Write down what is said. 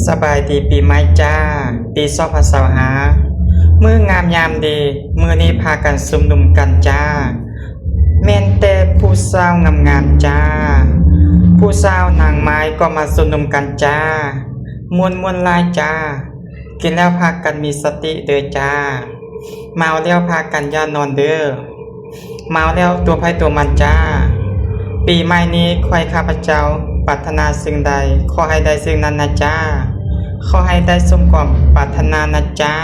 ສະບາຍດີປີໃໝ່ຈ້າ ປີສອງພັນຊາວຫ້າ ມື້ງາມຍາມດີ ມື້ນີ້ພາກັນຊຸມນຸມກັນຈ້າ ແມ່ນແຕ່ຜູ້ສາວງາມໆຈ້າ ຜູ້ສາວນາງໄມ້ກໍມາຊຸມນຸມກັນຈ້າ ມ່ວນໆຫຼາຍຈ້າ ກິນແລ້ວພາກັນມີສະຕິເດີຈ້າ ເມົາແລ້ວພາກັນຢ່ານອນເດີ ເມົາແລ້ວຕົວໃຜຕົວມັນຈ້າ ປີໃໝ່ນີ້ຂ້ອຍຂ້າພະເຈົ້າ ປາດຖະໜາສິ່ງໃດ ຂໍໃຫ້ໄດ້ສິ່ງນັ້ນນະຈ້າ ຂໍໃຫ້ໄດ້ສົມຄວາມປາດຖະໜານະຈ້າ.